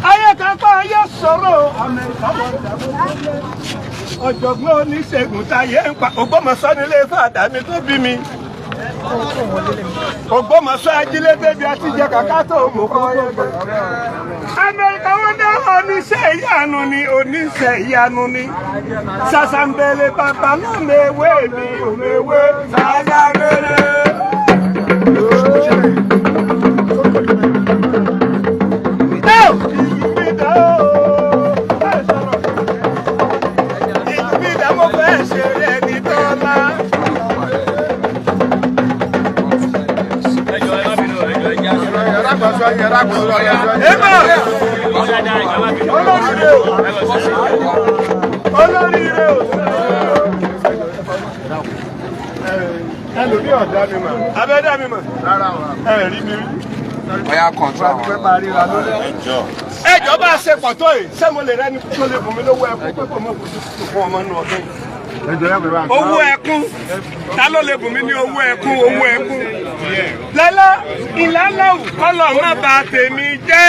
Ayé kan pa ayé sọ̀rọ̀ Amẹ́ríkà wọ́n ọ̀jọ̀gbọ́n oníṣègùn táyé ń pa Ògbómọ̀ṣọ́ nílé fàdà mi tó bí mi. Ògbómọ̀ṣọ́ ajílẹ̀ bébí àtijọ́ kàkà tó mú kọ́ yẹgbẹ́. Amẹ́ríkà wọ́n dá oníṣẹ́ ìyanu ni, oníṣẹ́ ìyanu ni. Sàṣàǹbẹ̀lẹ̀ bàbá náà mẹ́wé mi ò mẹ́wé. Sàṣàǹbẹ̀lẹ̀. Olóríire o. Ẹlòmí ọ̀dá mi mọ̀. Abẹ́dá mi mọ̀. Ẹ rí mi rí. Ọya kọ̀ǹtrà wọn. Ẹjọ́ bá ṣe pọ̀ tó yìí, ṣé mo lè rẹ́ni tó lè fún mi lówó ẹkún pé kò mọ̀ kò sí fún ọmọ inú ọdún yìí? Owó ẹkún, ta ló lè bùn mí ní owó ẹkún, owó ẹkún? Lẹ́lá ìlàláwù kọ́lọ̀ má bà tèmi jẹ́.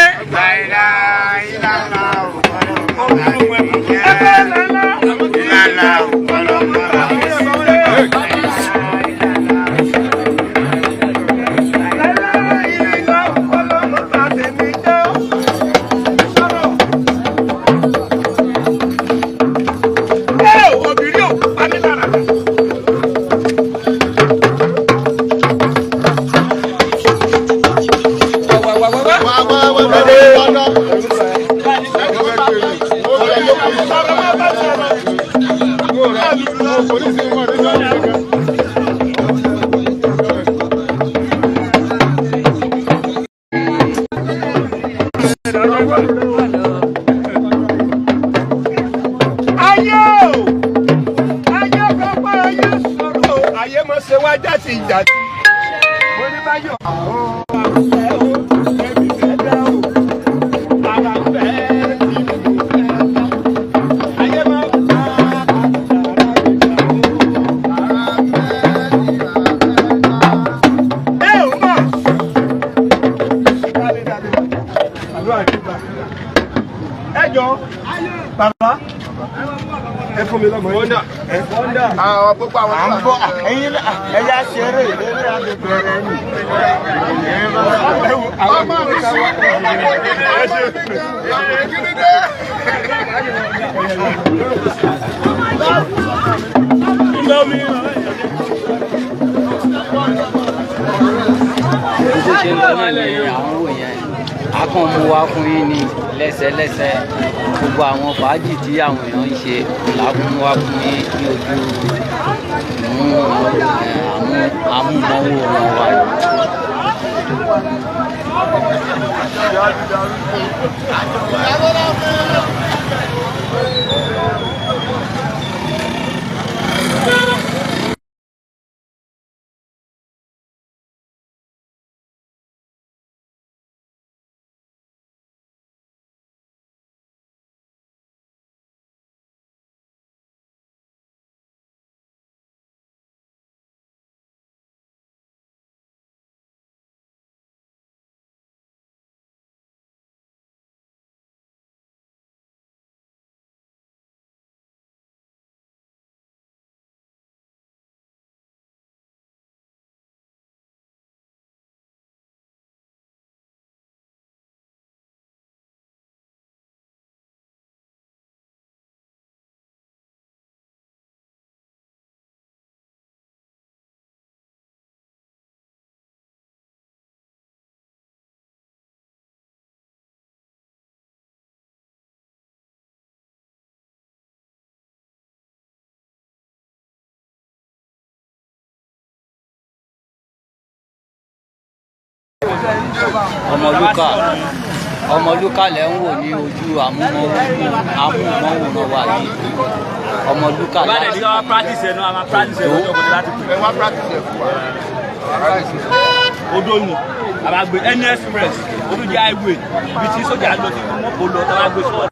Ẹgbẹ́ lẹ́lá ìlàláwù kọ́lọ̀ má bà tèmi jẹ́. Lẹ́lá ìlàláwù kọ́lọ̀ má bà tèmi jẹ́. Sọ̀rọ̀. Ẹ ò obìnrin ò pa mí lára. Sọ̀rọ̀ má bá sọ̀rọ̀. Ayé o! Ayé pápá ayé sọ̀rọ̀. Ayé mọ̀ ṣe wá jáde ìjà. Mo ní báyọ̀. Àwọn àfẹ́ o, ẹbí fẹ́ dá o. Ara fẹ́ tí mo fẹ́ dá. Ayé máa ń bá àtàrà ìjà o. Ẹ ò mọ̀. Ẹ jọ, bàbá, ẹ fún mi lọ́mọ yìí. Àwọn gbogbo àwọn tó wà. Ẹ̀yin ẹ̀yà ṣeré eré agbègbè rẹ̀ ni. Ọmọ mi sùn. Kí ni dé? Bó ṣe ń lọ náà ni àwọn wò yẹn, a kàn mú wá fún yín ní lẹ́sẹ̀lẹ́sẹ̀. Gbogbo àwọn fàájì tí àwọn èèyàn ń ṣe là ń mú wá fún yín ní ojú amúnáwòrán wa yìí. Ọmọlúkà, Ọmọlúkà lẹ ń wò ní ojú amúnáwòrán wa yìí. Ọmọlúkà Bá dẹ̀ ní láti ká wá practice ẹ̀ náà, a máa practice ẹ̀ lọ́jọ́ kọjá láti pè. Ẹ wá practice ẹ̀ fún wa. Odò nù, a máa gbé any express, olùjẹ́ highway, ibi tí sójà lọ sí mọ́tò lọ, tá a máa gbé sọ́ọ̀.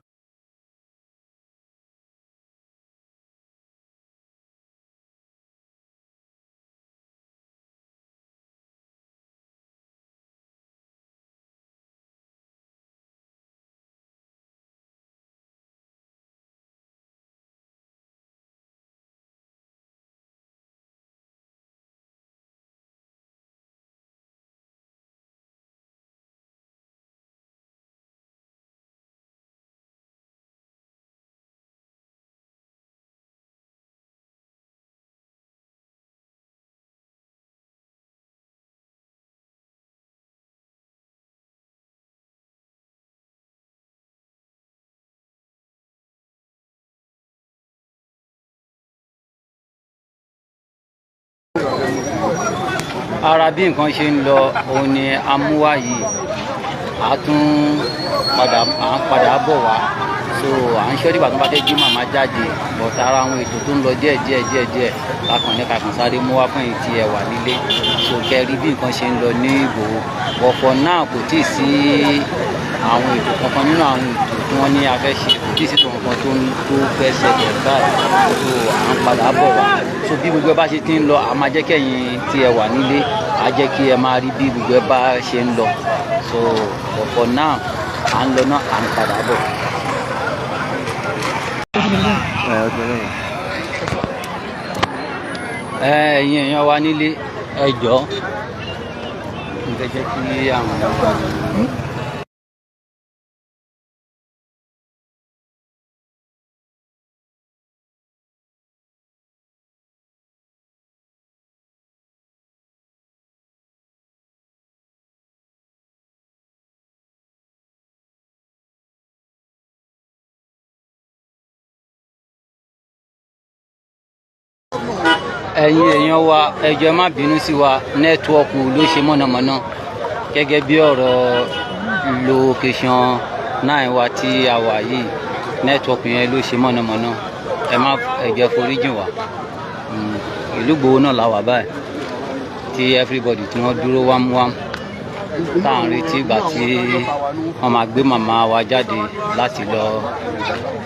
Ara bí nǹkan ṣe ń lọ òun ni amúwá yìí. A tún padà, à ń padà bọ̀ wá. So à ń ṣọ́ dìgbà tó bá fẹ́ gbé màmá jáde, but ara àwọn ètò tó ń lọ díẹ̀ díẹ̀ díẹ̀ díẹ̀ lákàn ní kakàn sáré mú wá fún èyí tí ẹ wà nílé. So kẹ́ rí bí nǹkan ṣe ń lọ ní Ìgbòho. But for now, kò tíì sí àwọn ètò kankan nínú àwọn ètò tí wọ́n ní a fẹ́ ṣe, kò tíì sí ètò kankan tó fẹ́ ṣẹlẹ̀ báyìí. So à ń padà bọ̀ wá. So bí gbogbo ẹ bá ṣe ti ń lọ, a máa jẹ́ kẹ́yìn tí ẹ wà nílé, á jẹ́ kí ẹ máa rí bí gbogbo ẹ bá ṣe ń lọ. So but for now, à ń lọ náà, à ń padà bọ̀. Ẹ̀yin èèyàn wa nílé, ẹ jọ̀ọ́, n fẹ́ jẹ́ kí àwọn. Ẹ̀yin èèyàn wa, ẹ jọ̀ọ́, ẹ má bínú sí wa, network ló ṣe mọ̀nàmọ́ná. Gẹ́gẹ́ bí ọ̀rọ̀ location náà wa tí a wà yìí, network yẹn ló ṣe mọ̀nàmọ́ná. Ẹ má, ẹ jọ̀ọ́, foríjìn wá. Ìlú Ìgbòho náà la wà báyìí tí everybody tí wọ́n dúró wámúwám, tá à ń retí ìgbà tí wọ́n máa gbé màmá wa jáde láti lọ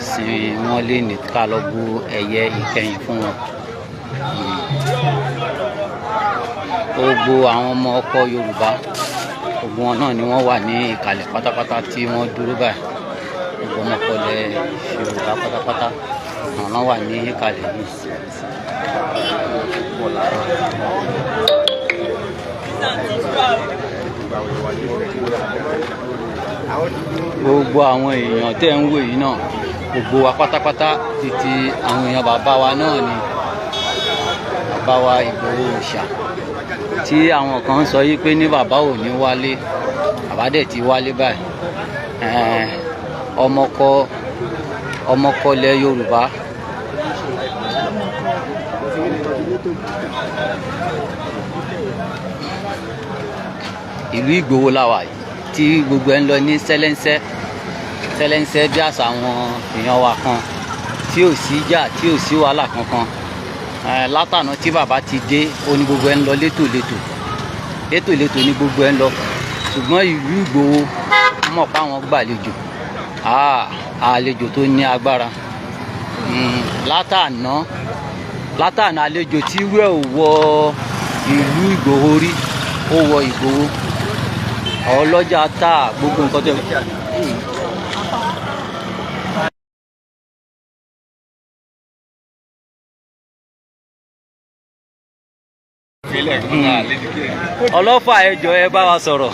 sin wọ́n lé ní ká lọ bu ẹ̀yẹ ìkẹyìn fún wọn. Gbogbo àwọn ọmọ ọkọ Yorùbá, gbogbo wọn náà ni wọ́n wà ní ìkàlẹ̀ pátápátá tí wọ́n dúró báyìí. Gbogbo ọmọ ọkọ ilẹ̀ Yorùbá pátápátá, àwọn náà wà ní ìkàlẹ̀ yìí. Gbogbo àwọn èèyàn tẹ́ ń wò yìí náà, gbogbo wa pátápátá, títí àwọn èèyàn bàbá wa náà ni, bàbá wa Ìgbòho Òòṣà, tí àwọn kan ń sọ yìí pé ní bàbá ò ní wálé, bàbá dẹ̀ ti wálé báyìí. Ọmọkọ ilẹ̀ Yorùbá. Ìlú Ìgbòho la wà yìí tí gbogbo ẹ̀ ń lọ ní sẹ́lẹ́ńsẹ́ sẹ́lẹ́ńsẹ́ bí àṣà àwọn èèyàn wa kan, tí ò sí ìjà, tí ò sí wàhálà kankan. Látànà tí bàbá ti dé, ó ní gbogbo ẹ̀ ń lọ létòlétò létòlétò ní gbogbo ẹ̀ ń lọ. Ṣùgbọ́n ìlú Ìgbòho mọ̀ pé àwọn gbàlejò, àlejò tó ní agbára. Látànà, àlejò tí wẹ́ ò wọ ìlú Ìgbòho rí, ó wọ Ìgbòho. Ọlọ́jà tá gbogbo nǹkan tó. Ọlọ́fà, ẹ jọ̀ọ́, ẹ bá wa sọ̀rọ̀.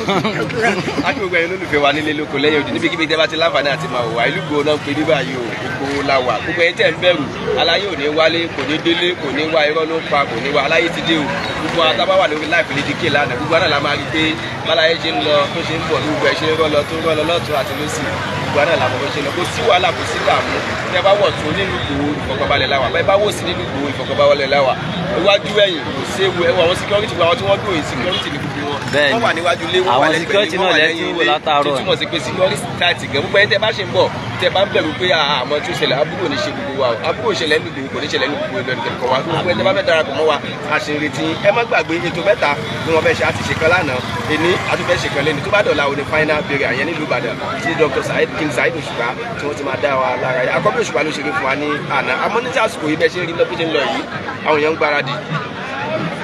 A kí gbogbo ẹ̀yin olólùfẹ́ wa nílé lóko lẹ́yìn odi, níbikíbi tẹ́ bá ti láǹfààní àti máa wò wá. Ìlú Ìgbòho náà ń pè ní báyìí o, Ìgbòho la wà. Gbogbo ẹ̀yin tẹ́ ń bẹ̀rù aláyé ò ní wálé, kò ní délé, kò ní wá, irọ́ ló ń pa, kò ní wá. Aláyé ti dé o. Gbogbo àwọn tábà wà lórí live Lady K lánàá, gbogbo àná la máa rí pé báláyé ṣe ń lọ, tó ṣe ń bọ̀, gbogbo ẹ̀ ṣe ń rọ́ lọ, tó ń rọ́ lọ lọ́tún àti lọ́sì, gbogbo àná làwọn bó ṣe lọ. Kò sí wàhálà, kò sí dààmú. Tẹ́ bá wọ̀ tó nílùú Ìgbòho, ìfọ̀kànbalẹ̀ la wà. Bẹ́ẹ̀ bá wò sí nílùú Ìgbòho, ìfọ̀kànbalẹ̀ la wà. Iwájú, ẹ̀yìn, kò séwu. Ẹwọ àwọn security, àwọn tí wọ́n dúró yìí, security ní gbogbo wọn. Bẹ́ẹ̀ni. Wọ́n wà níwájú ilé, wọ́n wà Àwọn lẹ́gbẹ̀ẹ́ security ilé, wọ́n náà wà lẹ́ tí lẹ́yìn ń wò ilé, látàárọ̀. tó túmọ̀ sí pé security tight gan. Gbogbo ẹni tẹ́ bá ṣe ń bọ̀, tẹ́ bá ń bẹ̀rù pé àmọ́ tó ṣẹlẹ̀, aburú ò ní ṣe gbogbo wa o. Aburú ò ṣẹlẹ̀ nínú Ìgbòho, kò ní ṣẹlẹ̀ nínú gbogbo ìlú ẹnìkan wa. Gbogbo ẹni tẹ́ bá fẹ́ darapọ̀ mọ́ wa, a ṣe ń retí. Ẹ má gbàgbé, ètò mẹ́ta ni wọ́n fẹ́ ṣe. A ti ṣèkan lánàá, èní a tún fẹ́ ṣèkan lẹ́nu. Tó bá dọ̀la, òní final burial yẹn nílùú Ìbàdàn, tí Dr. Saheed, King Saheed Òṣùpá, tí wọ́n ti máa dá wa lára yá. Akọ́bí Òṣùpá ló ṣeré fún wa ní àná. Àmọ́ ní tí àsìkò yìí, bẹ́ẹ̀ ṣe ń rí lọ, bí ṣe ń lọ yìí, àwọn èèyàn ń gbáradì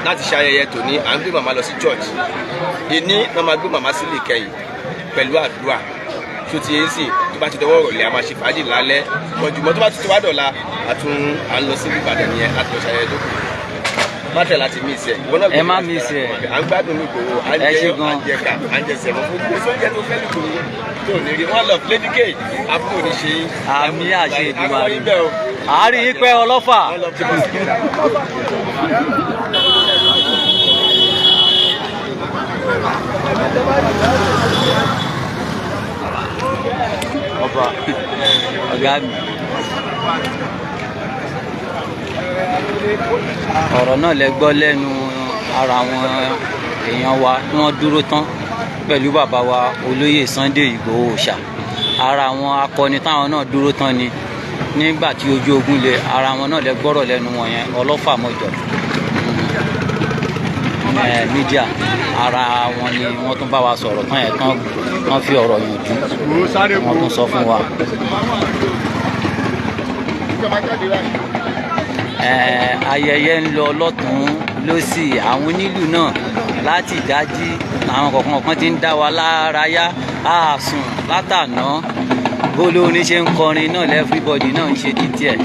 láti ṣe ayẹyẹ tòní. À ń gbé màmá lọ sí church. Ìní náà máa gbé màmá sílé kẹyìn pẹ̀lú àdúrà tó ti yé sí. Tó bá ti dọwọ́ rọ̀lẹ́, a máa ṣe fàájì lálẹ́ mọ̀jùmọ́. Tó bá ti tó wá dọ̀la, a tún à ń lọ sí Ìbàdàn nìyẹn láti lọ ṣe ayẹyẹ tó kù. Má tẹ̀ láti miss ẹ̀. Ìwọ náà Ẹ má miss ẹ̀. À ń gbádùn ní Ìgbòho, à ń Ẹ jẹ, ṣé à gan. ń jẹ ká, à ń jẹ sẹ̀mọ́ fún gbogbo sóúnjẹ tó fẹ́ lùgbòho tó ní rí. Wọ́n lọ Lady K, àbúrò ní ṣe yín. Àmì àṣẹ Èdùmàrè. Àwọn yín bẹ́ẹ̀ o. Àárín yín pẹ́, Ọlọ́fà. Wọ́n lọ fi bọ́ together. Ọba ọ̀gá mi, ọ̀rọ̀ náà lẹ gbọ́ lẹ́nu ara àwọn èèyàn wa tí wọ́n dúró tán pẹ̀lú bàbá wa olóyè Sunday Ìgbòho Òòṣà. Ara àwọn akọni táwọn náà dúró tán ni nígbà tí ojú ogun le, ara wọn náà lẹ gbọ́rọ̀ lẹ́nu wọn yẹn, Ọlọ́fàmọ̀jọ mídíà, ara wọn ni wọ́n tún bá wa sọ̀rọ̀ tán yẹn, tán wọ́n fi ọ̀rọ̀ yànjú, wọ́n tún sọ fún wa. Ayẹyẹ ń lọ lọ́tún lọ́sì, àwọn onílù náà láti ìdájí àwọn kọ̀ọ̀kan kan ti ń dá wa lárayá, a sùn látàná, bólórin ṣe ń kọrin náà lẹ́fíríbọ̀dì náà ń ṣe títí ẹ̀.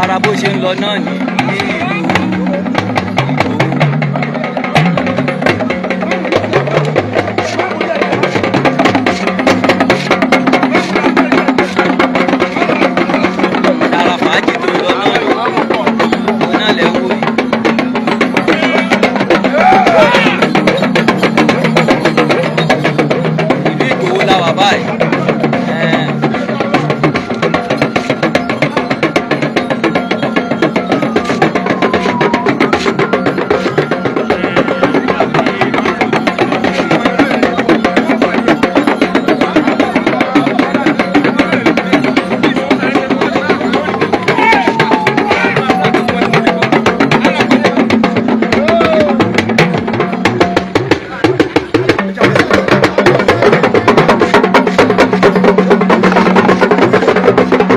Ara bó ṣe ń lọ náà ní ní ìlú Ìgbòho. Ara fàájì tó ń lọ náà ní òun náà lẹ́ ń wò yìí. Ìlú Ìgbòho la wà báyìí.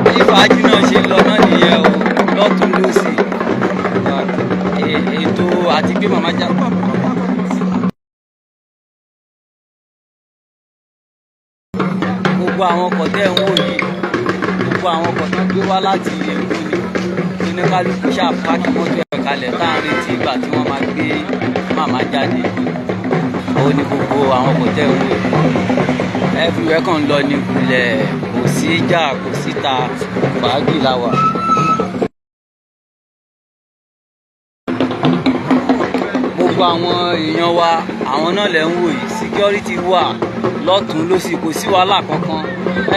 Bí fàájì náà ṣe lọ náà nìyẹn o, lọ́tún lọ́sì, ètò àti gbé màmá já. Gbogbo àwọn ọkọ̀ tẹ́ ń wò yìí, gbogbo àwọn ọkọ̀ tó ń gbé wá láti Èkó ni oníkálukú ṣáà páàkì mọ́tò ẹ̀ kalẹ̀ tá à ń retí ìgbà tí wọ́n máa gbé màmá jáde. Ó ní gbogbo àwọn ọkọ̀ tẹ́ ń wò yìí, everywhere kàn ń lọ ní kulẹ̀, kò sí ìjà, kò síta, fàájì la wà. Gbogbo àwọn èèyàn wa, àwọn náà lẹ̀ ń wò yìí, security wà lọ́tún lósì, kò sí wàhálà kankan,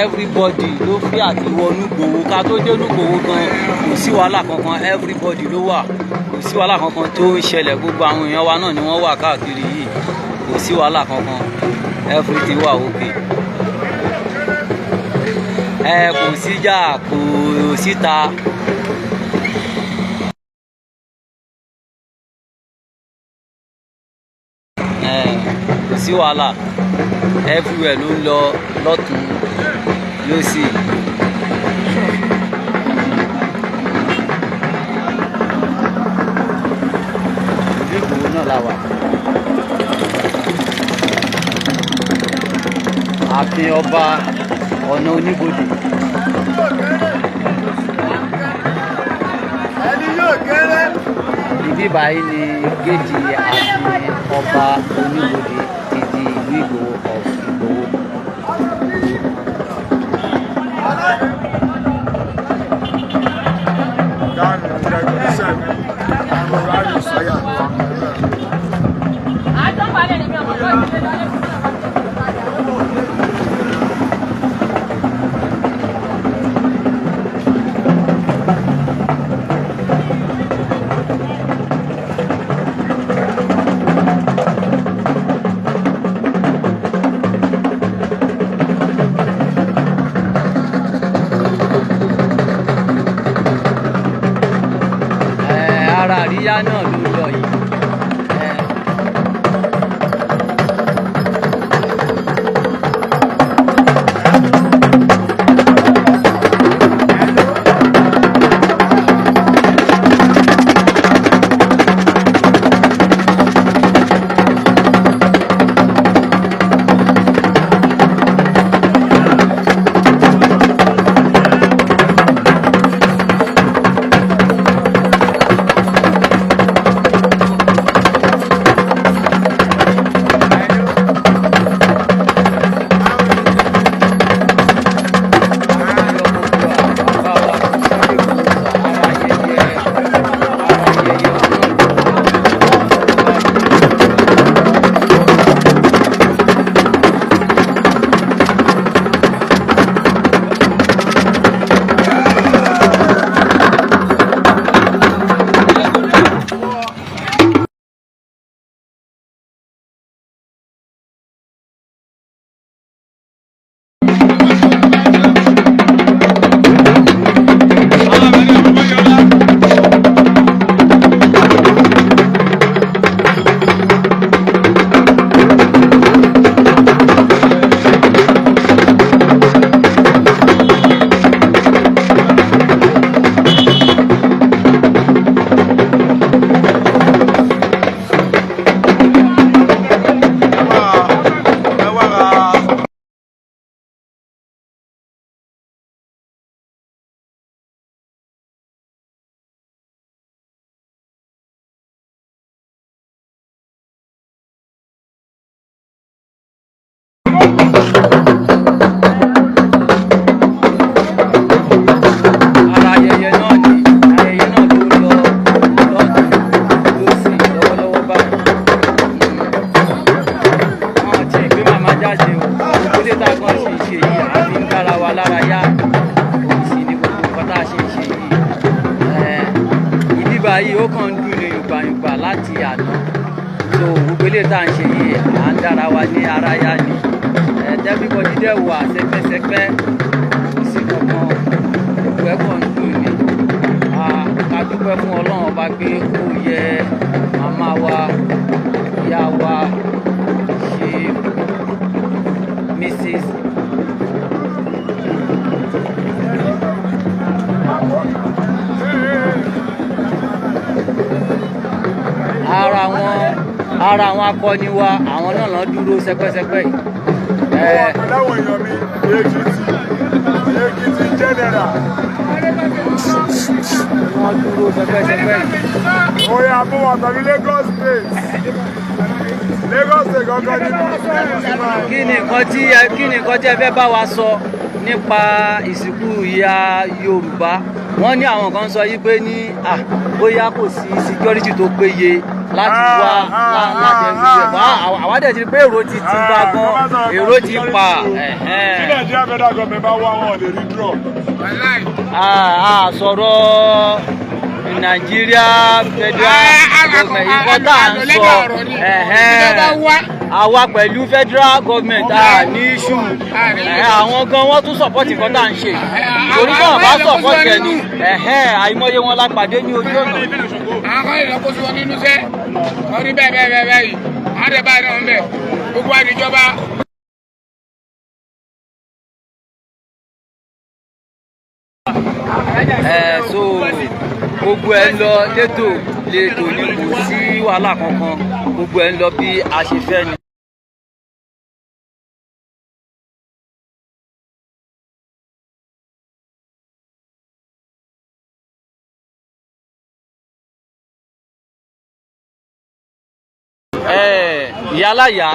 everybody ló fi àti wọnú Ìgbòho, ká tó dé Ìgbòho gan kò sí wàhálà kankan, everybody ló wà, kò sí wàhálà kankan tó ń ṣẹlẹ̀, gbogbo àwọn èèyàn wa náà ni wọ́n wà káàkiri yìí, kò sí wàhálà kankan, everything wà okay. Kò síjà, kò síta. Kò sí wàhálà, everywhere ló ń lọ lọ́tún lósì. Ìlú Ìgbòho náà la wà. Ààfin ọba ọ̀nà oníbodè. Ẹni yóò kéré. Ibi báyìí ni géètì ààfin ọba oníbodè ti di ìlú Ìgbòho of Ìgbòho. Ara àríyá náà ló lọ yìí. báyìí ó kàn ń dùn ní yùgbàyùgbà láti àná. So gbogbo eléyìí tá à ń ṣe yìí, à ń dára wa ní ara yá ni. Everybody dẹ̀ wà sẹpẹ́sẹpẹ́, kò sí kankan, gbogbo ẹ̀ kàn ń dùn ni. Ká dúpẹ́ fún Ọlọ́run ọba pé ó yẹ màmá wa, ìyá wa, ṣe Mrs. Ara àwọn akọni wa, àwọn náà lọ dúró sẹpẹsẹpẹ yìí. Mo wà pẹ̀lú àwọn èèyàn mi, Èkìtì, Èkìtì general. Wọ́n dúró sẹpẹsẹpẹ yìí. Oya, mo wà pẹ̀lú Lagos State. Lagos State gangan ni mo ti máa. Kí ni nǹkan tí ẹ fẹ́ bá wa sọ nípa ìsìnkú ìyá Yorùbá? Wọ́n ní àwọn kan sọ yí pé ní bóyá kò sí security tó péye láti wá láti ẹgbẹ́ bá àwa dẹ̀ ti rí pé èrò ti ti bá gan, èrò ti pa. Tí Nàìjíríà federal government bá wá, wọn ò lè rí draw. A sọ̀rọ̀ Nàìjíríà federal government, nǹkan tá à ń sọ, àwa pẹ̀lú federal government a ní issue. Àwọn gan wọ́n tún support nǹkan tá à ń ṣe, torí náà bá support ẹ̀ ní àìmọye wọn la pàdé ní ojú ọ̀nà. Àwọn kan lè lọ kó sí wọn nínú iṣẹ́ wọn ní bẹ́ẹ̀ bẹ́ẹ̀ bẹ́ẹ̀ báyìí, àwọn tẹ̀ báyìí náà ń bẹ̀ gbogbo àdìjọba. So gbogbo ẹ ń lọ létò létò ni, kò sí wàhálà kankan, gbogbo ẹ ń lọ bí a ṣe fẹ́ ni. Ìyáláyà,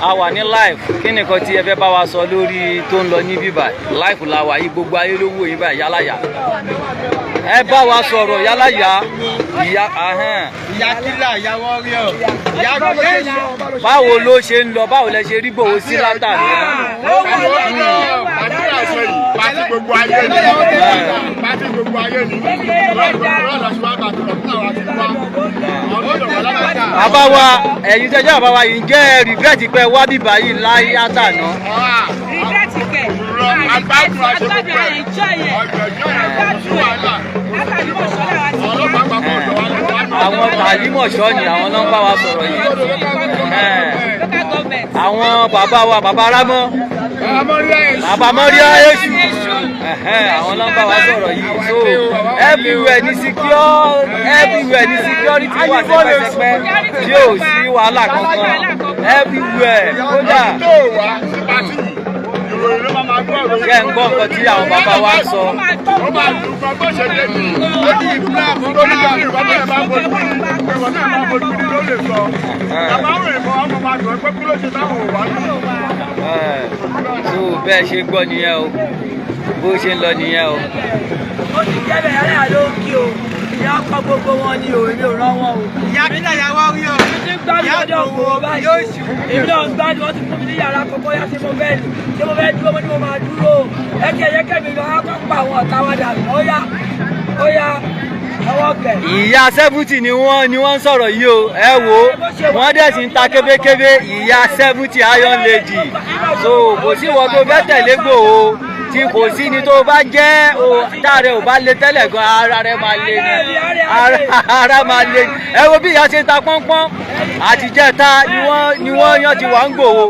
a wà ní live. Kí ni nǹkan tí ẹ fẹ́ bá wa sọ lórí tó ń lọ ní bíbà? Live la wà yìí, gbogbo ayé ló wò yín báyìí. Ìyáláyà, ẹ bá wa sọ̀rọ̀. Ìyáláyà, ìyá ahẹ́n. Ìyá kílà, ìyá warrior, ìyá kílà. Báwo ló ṣe ń lọ? Báwo lẹ ṣe rí Ìgbòho sí látàrí? Pàtí àṣẹ yìí, pàtí gbogbo ayé ni. Pàtí gbogbo ayé ni. Bàbá wa, ẹ̀yin tẹ́jọ́ bàbá wa yìí, ń jẹ́ regret pé wá bíbá yìí láyé àtàná? Regret kẹ̀. Agbádùn aṣọ gbogbo ẹ̀. Enjoy ẹ̀. Ọjọ́ ìjọ yẹn kò sí wàhálà. Látàrí mọ̀ṣọ́ làwọn ti Ọlọ́pàá papọ̀ ọ̀dọ̀ wa ló wá. Àwọn tàlímọ̀ṣọ́ ni àwọn náà ń bá wa sọ̀rọ̀ yìí. Local government. Àwọn bàbá wa, bàbá Rámọ́, bàbá Mọ́ríà Èṣù, àwọn náà ń bá wa sọ̀rọ̀ yìí. So everywhere ní security wà sẹpẹsẹpẹ tí ò sí wàhálà kankan everywhere kódà. Tó wá sí pàtí yìí, ìròyìn ló máa máa gbọ́ ìròyìn. Ṣé ń gbọ́ nǹkan tí àwọn bàbá wa ń sọ? Ó máa dùn gan bó ṣe dé ní. Ó ní ìfúnná tó ní kí ìwọ náà bá fojú rí, ìwọ náà bá fojú rí ló lè sọ. Bàbá rìn mọ́ ọmọ máa dùn pé kí ló ṣe táwọn ò wá ní. So bẹ́ẹ̀ ṣe gbọ́ nìyẹn o, bó ṣe ń lọ nìyẹn o. Ó ti jẹ́ bẹ̀rẹ̀ yàrá ló ń kí o. Ìyá ọkọ gbogbo wọn ni o, èmi ò rán wọn o. Ìyá kílà, ìyá warrior. Èmi ti ń gbádùn ọjọ́ ògbó báyìí. Èmi náà ń gbádùn, wọ́n ti fún mi ní yàrá kọ́kọ́ yá. Ṣé mo fẹ́ lù? Ṣé mo fẹ́ dúró? Mo ní mo máa dúró. Ẹ kí ẹ̀yẹ́ kẹ́mi lọ, á kọ́ pa àwọn ọ̀tá wa dànù. Ó yá, ó yá, ọwọ́ kẹ̀. Ìyá 70 ni wọ́n ń sọ̀rọ̀ yìí o. Ẹ wo, wọ́n dẹ̀ sì ń ta kébékébé. Ìyá 70, iron lady. So kò sí ìwọ tó fẹ́ tẹ̀lé Ìgbòho tí kò sí ni tó bá jẹ́ o, táàrẹ ò bá le tẹ́lẹ̀ gan, ara rẹ máa le ni, ara máa le. Ẹ wo bí ìyá ṣe ń ta pọ́npọ́n àtijẹ́ta ni wọ́n yàn ti wà ń Gbòho.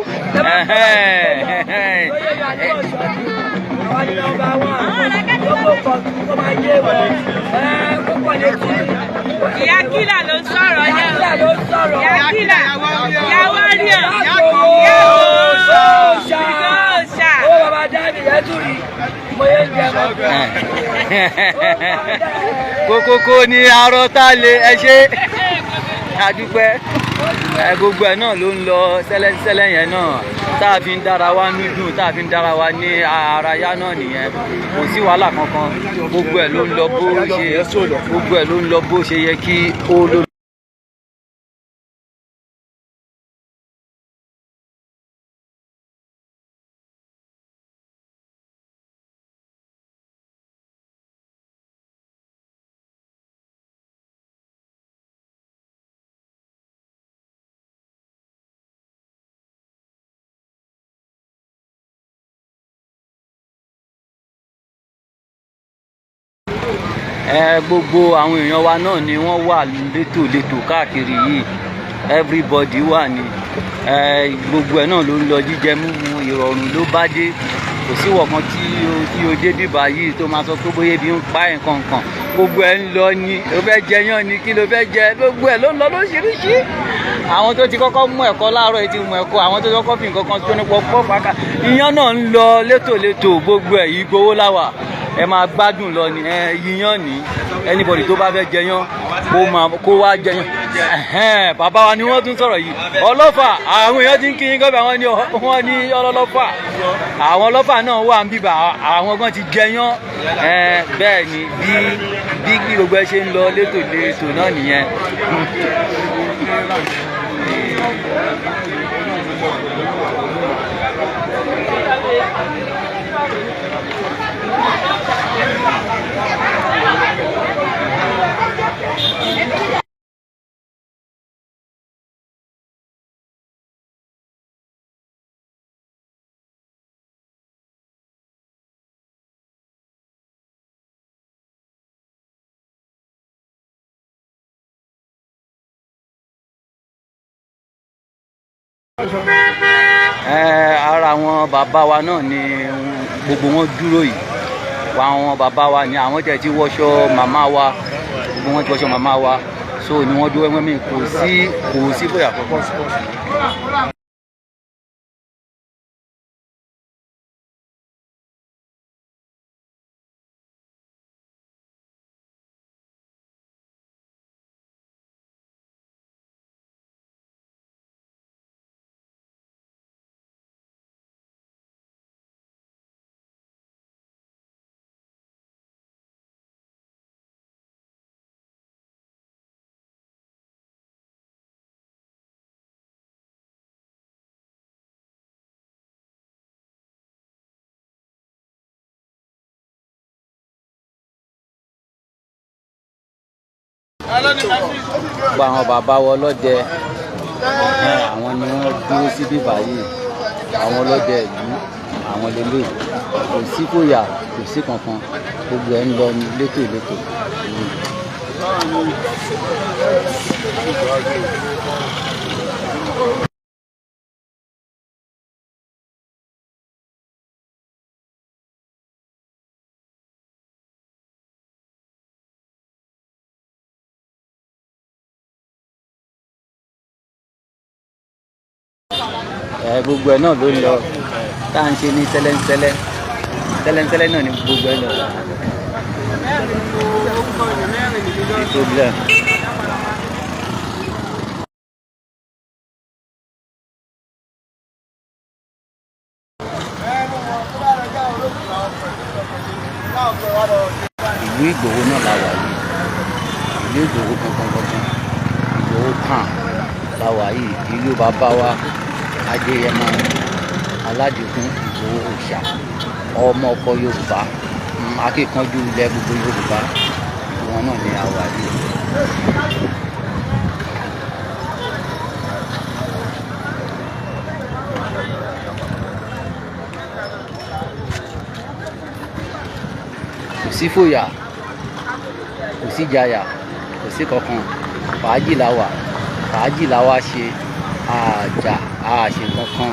Àwọn ni number one. Gbogbo kan tó máa yé wọn. Ẹ kókò létí. Ìyá kílà ló ń sọ̀rọ̀ Ìyá yẹn. kílà ló ń sọ̀rọ̀. Ìyá kílà, ìyá warrior. Ìyá Ìgbòho ṣá. Ìgbòho. Owó bàbá dábì yẹn tún rí. Mo yé ń jẹ mọ́. Kókókó ní arọ tá lè ẹ ṣe àdúpẹ́. Ẹ gbogbo ẹ náà ló ń lọ sẹ́lẹ̀sẹ́lẹ̀ yẹn náà, tá a fi ń dára wa ní dùn, tá a fi ń dára wa ní ara yá náà nìyẹn. Kò sí wàhálà kankan, gbogbo ẹ ló ń lọ bó ṣe yẹ kí ó ló. Ẹ gbogbo àwọn èèyàn wa náà ni wọ́n wà létòlétò káàkiri yìí. Everybody wà ní ẹ, gbogbo ẹ̀ náà ló ń lọ. Jíjẹ múmu ìrọ̀rùn ló bá dé. Kò sí ìwọ̀kan tí o dé bíbá yìí tó máa sọ pé bóyá ebi ń pa ẹ̀ nǹkan. Gbogbo ẹ̀ ń lọ ni. O fẹ́ jẹ yán ni, kí ló fẹ́ jẹ, gbogbo ẹ̀ ló ń lọ lóríṣiríṣi. Àwọn tó ti kọ́kọ́ mú ẹ̀kọ́ láàárọ̀ yìí ti mú ẹ̀kọ́, àwọn tó ti kọ́kọ́ fi nǹkan kan tó ní pọpọ́ fàákà, iyán náà ń lọ létòlétò. Gbogbo ẹ̀ yìí gbowó láwà, ẹ máa gbádùn lọ ni. Ẹ yíyan ní anybody tó bá fẹ́ jẹyán, kó máa kó wá jẹyán. Ẹ̀hẹ́n, bàbá wa ni wọ́n tún sọ̀rọ̀ yìí, ọlọ́fà. Àwọn èèyàn ti ń kí yín gọ́bẹ̀, wọ́n ní ọlọ́fà. Àwọn ọlọ́fà náà wà ń bíbà, àwọn gan ti jẹyán. Ẹ bẹ́ẹ̀ ni bí gbogbo ẹ ṣe ń lọ létòlétò náà nìyẹn. Ẹ ara àwọn bàbá wa náà ni gbogbo wọn dúró yìí. Àwọn bàbá wa ni àwọn tẹ̀ ti wọṣọ màmá wa, gbogbo wọn ti wọṣọ màmá wa, so ni wọ́n dúró ẹgbẹ́ mi. Kò sí bóyá. Gbogbo àwọn bàbá wa ọlọ́dẹ, àwọn ni wọ́n dúró síbí báyìí. Àwọn ọlọ́dẹ ìlú, àwọn lélẹ̀. Kò sí fòyà, kò sí kankan, gbogbo ẹ̀ ń lọ ní létòlétò. Ẹ gbogbo ẹ náà ló ń lọ tá à ń ṣe ní tẹ́lẹ̀ńtẹ́lẹ̀ tẹ́lẹ̀ńtẹ́lẹ̀ náà ni gbogbo ẹ lọ. Problem. Ìlú Ìgbòho náà la wà yìí. Ìlú Ìgbòho gangan gangan, Ìgbòho kan la wà yìí. Ìlú bàbá wa Adéyẹmọ Aládìkún Ìgbòho Òòṣà, ọmọ ọkọ Yorùbá, akíkanjú ilẹ̀ gbogbo Yorùbá, ìlú wọn náà ni a wà yìí. Kò sí fòyà, kò sí jayà, kò sí kankan. Fàájì la wà, fàájì la wá ṣe, àjà àṣe kankan.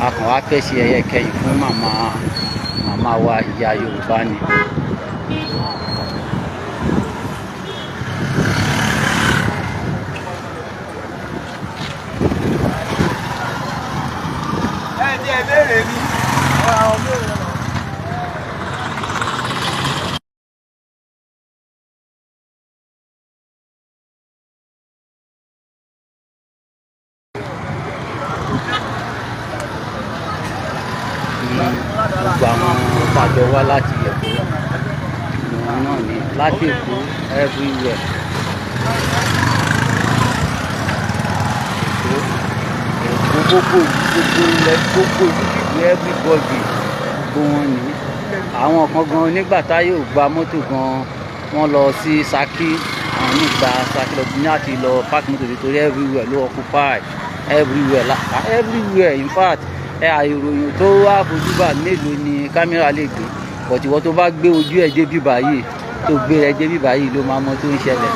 A kàn wá fẹ́ ṣe ẹyẹ kẹyìn fún màmá wa ìyá Yorùbá ni. Ẹ ti ẹ béèrè mi. Àwọn béèrè lọ. Gbogbo àwọn tàjọ wá láti Èkó ìwọ̀n náà ni, láti Èkó, everywhere. Èkó, gbogbo gbogbo ilẹ̀, gbogbo ìlú, everybody, gbogbo wọn ni. Àwọn kan gan nígbà táyé ò gba mọ́tò gan, wọ́n lọ sí Ṣakí. Àwọn míì gba Ṣakí lọ ní àti lọ park mọ́tò nítorí everywhere ló occupy, everywhere la everywhere. In fact, ẹ àìròyìn tó wá fojúbà mélòó ni kámẹ́rà lè gbé. But ìwọ tó bá gbé ojú ẹ̀ dé bíbá yìí, tó gbé ẹ dé bíbá yìí ló máa mọ tó ń ṣẹlẹ̀.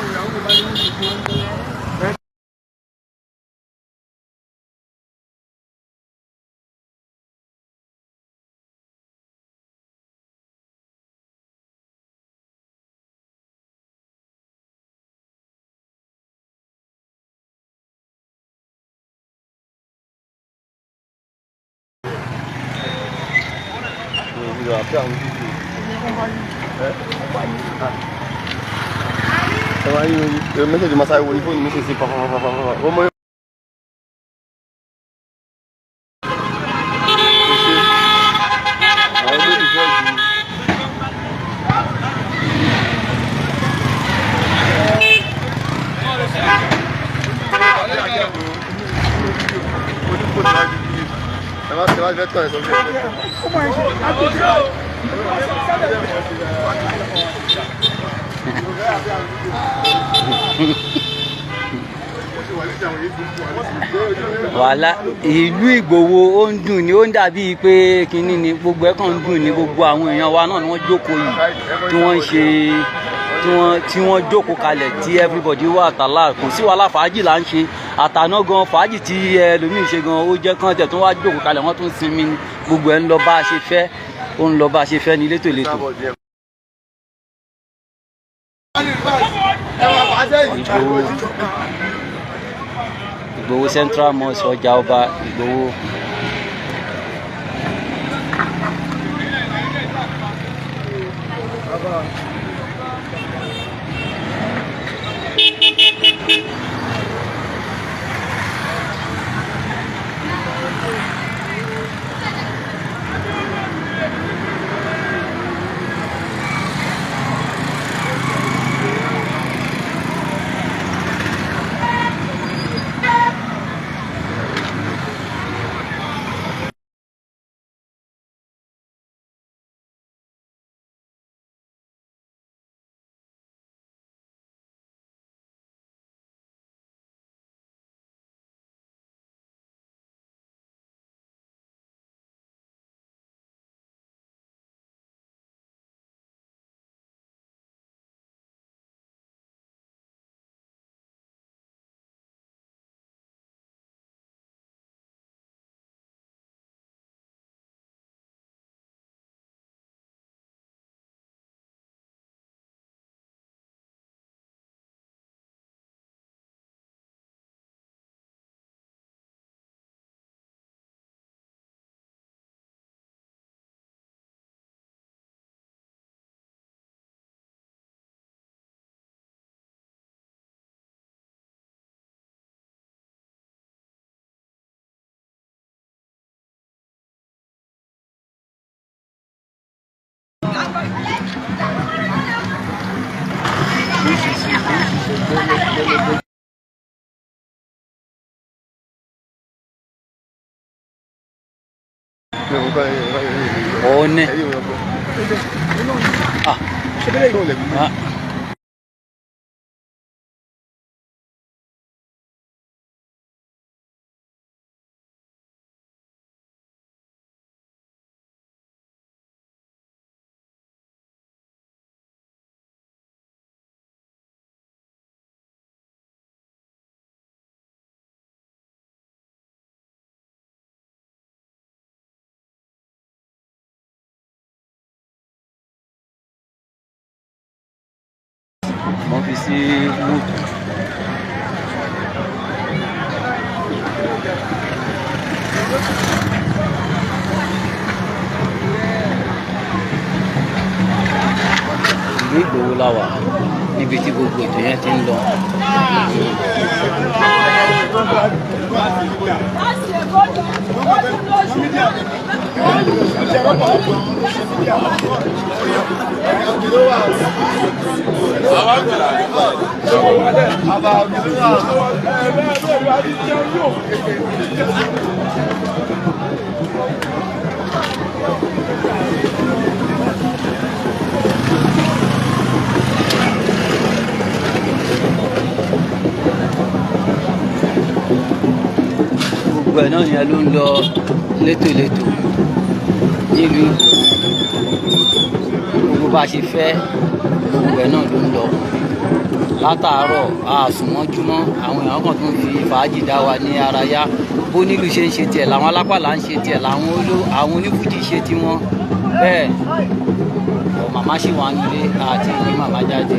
Message massage wo ni fóònù mi ṣe sí pàpàpàpàpà. Ó mọ àwọn méjì fẹ́ ju. Ẹ má fẹ́ tọ̀ ẹ̀ sọ fún mi. Wàhálà ìlú Ìgbòho ó ń dùn ní, ó ń dàbí pé kinní ni gbogbo ẹ̀ kàn ń dùn ní. Gbogbo àwọn èèyàn wa náà ni wọ́n jókòó yìí tí wọ́n ń ṣe tí wọ́n jókòó kalẹ̀ tí everybody wà tààlà, kò sí wàhálà, fàájì là ń ṣe àtàná gan. Fàájì tí ẹlòmíì ṣe gan, ó jẹ́ kán tẹ̀ tó wá jókòó kalẹ̀, wọ́n tún sinmi ni. Gbogbo ẹ̀ ń lọ bá a ṣe fẹ́, ó ń lọ bá a ṣe fẹ́ ní létòlétò. Ìgbòho, Ìgbòho Central Mosque, ọjà ọba Ìgbòho. Òun ni. Ah. Ah. Mo fi sí mute. Ìlú Ìgbòho la wà níbi tí gbogbo ètò yẹn ti ń lọ. Gbogbo ẹ̀ náà yẹn ló ń lọ létòlétò nílùú Ìgbòho. bá a ṣe fẹ́ gbogbo ẹ̀ náà ló ń lọ látàárọ̀. Àsùnmọ́júmọ́ àwọn èèyàn kan tó ń fi fàájì dá wa ní ara yá. Bó nílùú ṣe ń ṣe tiẹ̀ làwọn alápàlà ń ṣe tiẹ̀, làwọn oló àwọn onífújì ṣe tiwọn. Bẹ́ẹ̀ ọ̀ màmá ṣì wà nílé àti ìgbé màmá jáde.